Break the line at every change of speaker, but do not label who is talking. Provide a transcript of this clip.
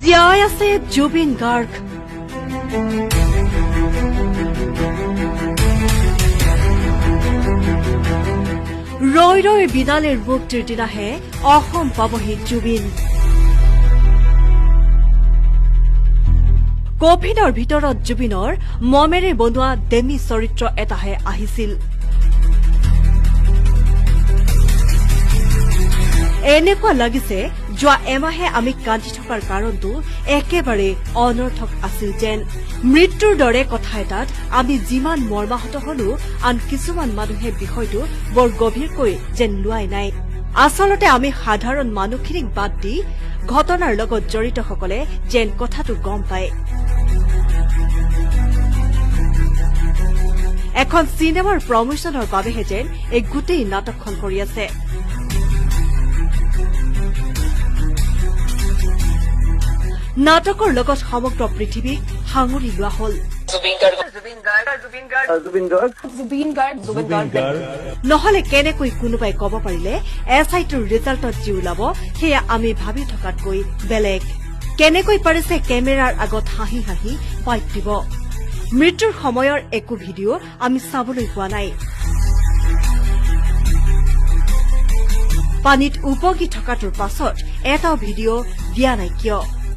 জীয়াই আছে জুবিন গাৰ্গ। ৰৈ ৰৈ বিনালেৰ মুক্তিৰ দিনাহে অসম পাবহি জুবিন। কফিনৰ ভিতৰত জুবিনৰ মমেৰে বনোৱা ডেমি চৰিত্ৰ এটাহে আহিছিল। এনেকুৱা লাগিছে যোৱা এমাহে আমি কান্দি থকাৰ কাৰণটো একেবাৰে অনৰ্থক আছিল যেন। মৃত্যুৰ দৰে কথা এটাত আমি যিমান মৰ্মাহত হলো, আন কিছুমান মানুহে বিষয়টো বৰ গভীৰকৈ যেন লোৱাই নাই। আচলতে আমি সাধাৰণ মানুহখিনিক বাদ দি ঘটনাৰ লগত জড়িতসকলে যেন কথাটো গম পায়। এখন চিনেমাৰ প্ৰমোচনৰ বাবেহে যেন এই গোটেই নাটকখন কৰি আছে। নাটকৰ লগত সমগ্ৰ পৃথিৱীক সাঙুৰি লোৱা হ'ল। নহলে কেনেকৈ কোনোবাই ক'ব পাৰিলে এছ I টিৰ ৰিজাল্টত যি ওলাব সেয়া আমি ভাবি থকাতকৈ বেলেগ। কেনেকৈ পাৰিছে কেমেৰাৰ আগত হাঁহি হাঁহি বাইট দিব? মৃত্যুৰ সময়ৰ একো ভিডিঅ' আমি চাবলৈ পোৱা নাই। পানীত উপগি থকাটোৰ পাছত এটাও ভিডিঅ' দিয়া নাই কিয়?